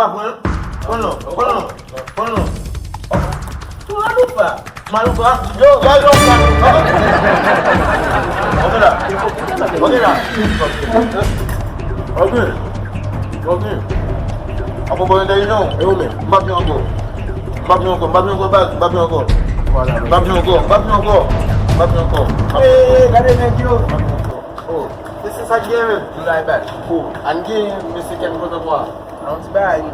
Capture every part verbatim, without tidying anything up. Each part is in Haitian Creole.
Pa pran, pran non, pran non, pran non. Ou maloufa. Maloufa? Yo, yo, yo, maloufa. Ok la. Ok la. Ok. Ok. Apo bon entèlijan, e ou menm? M pa byen ankò. M pa byen ankò, m pa byen ankò, baz, m pa byen ankò. M pa byen ankò, m pa byen ankò. M pa byen ankò. Ee, gade nèg yo. Oh, se, se sa k gen menm. Nou la e baz. Oh, ann gen mesye kè m kontan pwa. Yon ti bagay, m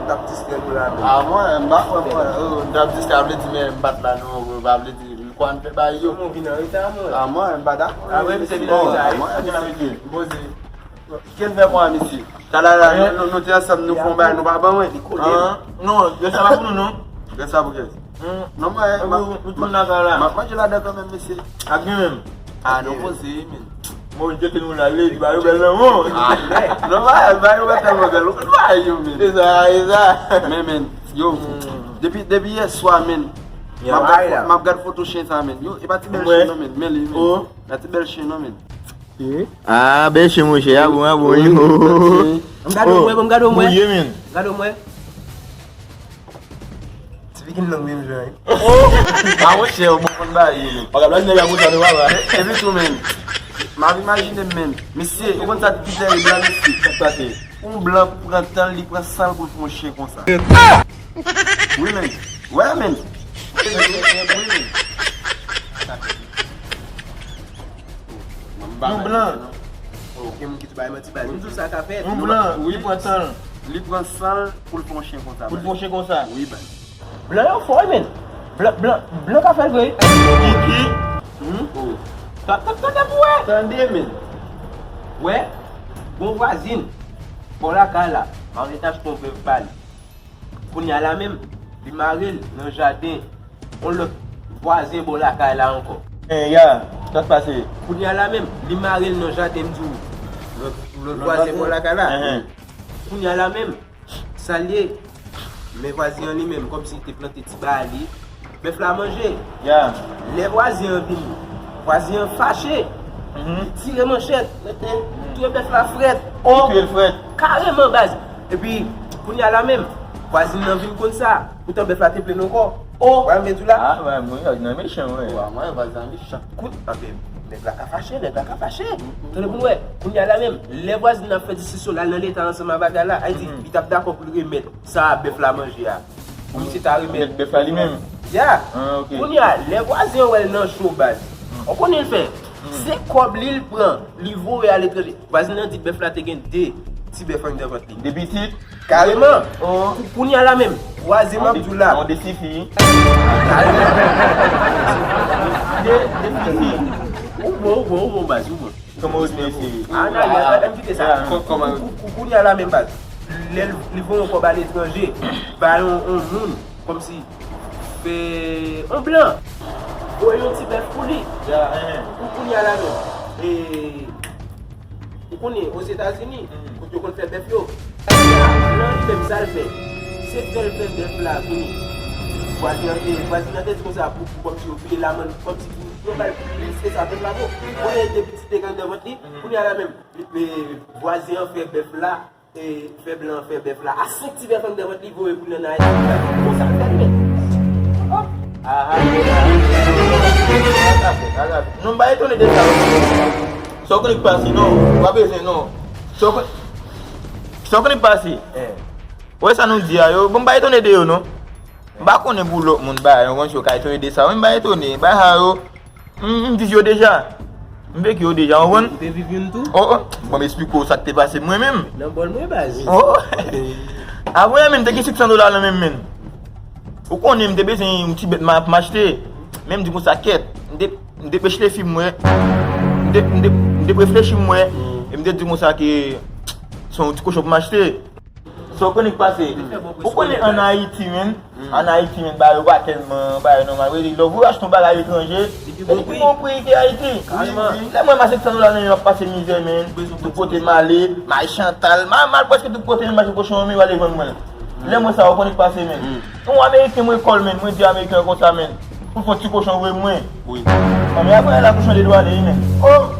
t ap distrè nou la menm. A mwen, m pa kwè mwen, oh, m t ap distrè, a vle di men m bat la non, pa vle di kwa n fè bagay yo. Mwen vin an reta mwen. A mwen, m pa dakò. A mwen, misye vin an reta. A mwen, vin an reta. M poze. Kè n fè kwa misye? Talè la, nou, nou te ansanm, nou fè yon bagay, nou pa ban mwen. Li kole. Non, lè sa pa pou nou non. Lè sa pou kè. Non, mwen, mwen, mwen, mwen, manje ladan kanmenm, mesye. Ak li menm. Ah, nou poze, men. Mwen, jete nou la, li di, ba yo bèl nan mwen. Ah, non, ba, ba yo bèl tèlman bèl. Ou konn ba yo, men. Se sa, se sa. Men, men, yo, depi, depi yè swa, men. M ap gad fo-, m ap gad foto chen sa, men. Yo, e pa ti bèl chen, non, men. Men li, men. E pa ti bèl chen, non, men. Ah, bèl chen, monchè, a bon, a bon, wi. M gade w, mwen, m gade w, mwen. Mouye, men. Gade w, mwen. Ti pikin long menm jan, wi. Ah, monchè, ou bon konn bagay yo, men. Pa ka blag nèg la konsa, non, papa. Epi tou, men. M ap imajine m, men. Mesye, ou konn sa ki pi tèrib la, mesye? Sa k pase? Yon blan pran tan l, li pran san l pou l fè yon chen konsa. Wi, men. Wè, men. Wi, men. Yon blan. Gen moun ki tou bay manti, baz. M di w sa ka fèt. Yon blan, wi, li pran tan l. Li pran san l pou l fè yon chen konsa, baz. Pou l fè yon chen konsa. Wi, baz. Blan yo fò, wi, men. Blan, blan, blan ka fè l vre. Kiki. Hmm? Oh. Ta-, ta-, tande pou wè. Tande, men. Wè, gon vwazin bò lakay la, mari ta achte yon bèf ba li. Kounye a la menm, li mare l nan jaden yon lòt vwazen bò lakay la ankò. Eh, ya, sa k pase? Kounye a la menm, li mare l nan jaden, m di w, lòt, lòt vwazen bò lakay la. Kounye a la menm, sa l ye, men vwazen an li menm, kòmsi li te plante ti ba li, bèf la manje. Ya. Lè vwazen an vini, vwazen an fache. Li tire manchèt, mete, touye bèf la frèt. Oh! Touye l frèt. Kareman, baz. Epi, kounye a la menm, vwazin nan vin konn sa. Poutan bèf la te plen ankò. Oh! Wè, m vle di w la. Ah, wè, mwen, nan mechan, wè. Wè, mwen, vwazin nan mechan. Kout, anben, nèg la ka fache, nèg la ka fache. Tande pou n wè, kounye a la menm, lè vwazin nan ap fè diskisyon, l al nan leta ansanm avè l la, a di, li t ap dakò pou l remèt sa bèf la manje a. Pou misye ta remèt bèf la li menm. Ya. Ah, ok. Kounye a, lè vwazen an wè l nan cho, baz. Ou konnen l fè? Se kòb li l pran, li voye aletranje. Vwazin nan di bèf la te gen de ti bèf anndan vant li. De pitit? Kareman. Oh. Kou-, kounye a la menm, vwazen m ap di w la. Non, de sifi. Kareman. De, de sifi. Ou bon, ou bon, ou bon, baz, ou bon. Kòman yo di mesye? Ah, nan, nan, nan, kite sa. Kò-, kòman yo? Kou-, kou-, kounye a la menm, baz. Lè l, li voye yon kòb aletranje, ba yon, yon moun, kòmsi, fè yon blan voye yon ti bèf pou li. Ya, en. Kou-, kounye a la menm. E, ou konnen, Ozetazini, kote yo konn fè bèf yo, blan li menm sa l fè. Se fè l fè bèf la vini. Vwazen an te, vwazen an te di konsa pou, pou kòmsi yo peye lamann, kòmsi pou yo ba l plis ke sa bèf la vo. Kounye a de pitit te gen anndan vant li, kounye a la menm, li, li, vwazen an fè bèf la, e, fè blan an fè bèf la. A senk ti bèf anndan vant li voye pou l ann Ayiti. Konsa l fè l menm. Hop! Aha, aha. Non, m pa etone de sa. Sa w konnen k pase, non. W pa bezwen, non. Sa w kon-, sa w konnen k pase. Wè sa nou di a yo, bon, m pa etone de yo, non. M pa konnen pou lòt moun bagay, yon konn si yo ka etone de sa. Mwen, m pa etone. Bagay sa yo, m, m viv yo deja. M veki yo deja, w konprann? Ou te viv youn tou? Oh, oh. Bon, m esplike w sa k te pase mwen menm. Nan bòl mwen, baz. Oh. Avè mwen menm, te gen senk san dola nan men m, menm. Ou konnen m te bezwen yon ti bèt m ap m achte. Men m di konsa, kèt. M te, m te pechle fi m, wè. M te, m te, m te reflechi m, wè. E m te di konsa ke se yon ti kochon pou m achte. Sa w konnen k pase? Ou konnen ann Ayiti, menm? Ann Ayiti, menm, bagay yo pa tèlman, bagay yo nòmal. Vre, lè w achte yon bagay etranje, li pi bon pri ke Ayiti. Lè mwen mache san dola nan men m ap pase mizè, menm. Tout kote m ale, m al Chantal, m al, m al prèske tout kote, menm mache kochon, menm yo ale vann mwen. Lè mwen sa, ou konnen k pase, menm? Yon Ameriken, mwen kòl, menm, mwen di Ameriken an konsa, menm, pou l fè yon ti kochon voye mwen. Wi. Anben, apre la kochon dedwane, wi, menm. Oh!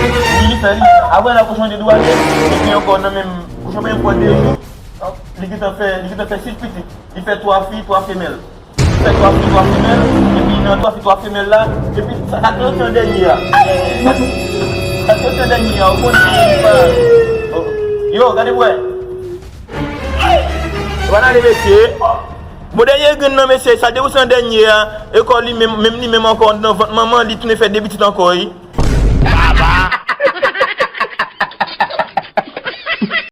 Wi, li fè li. Apre la kochon dedwane, epi ankò nan menm, Jan mwen pran de jou, li gentan fè, li gentan fè sis pitit. Li fè twa fi, twa femèl. Li fè twa fi, twa femèl, epi nan twa fi, twa femèl la, epi sa, sa trannteyen dènye a. Sa trannteyen dènye a, ou konn si li pa. Yo, gade bwè. Yo pa n ale mesye. Bon, dènye grenn nan mesye, sa de pou san dènye a, e kò li menm, menm li menm ankò nan vant manman, li tounen fè de pitit ankò, wi.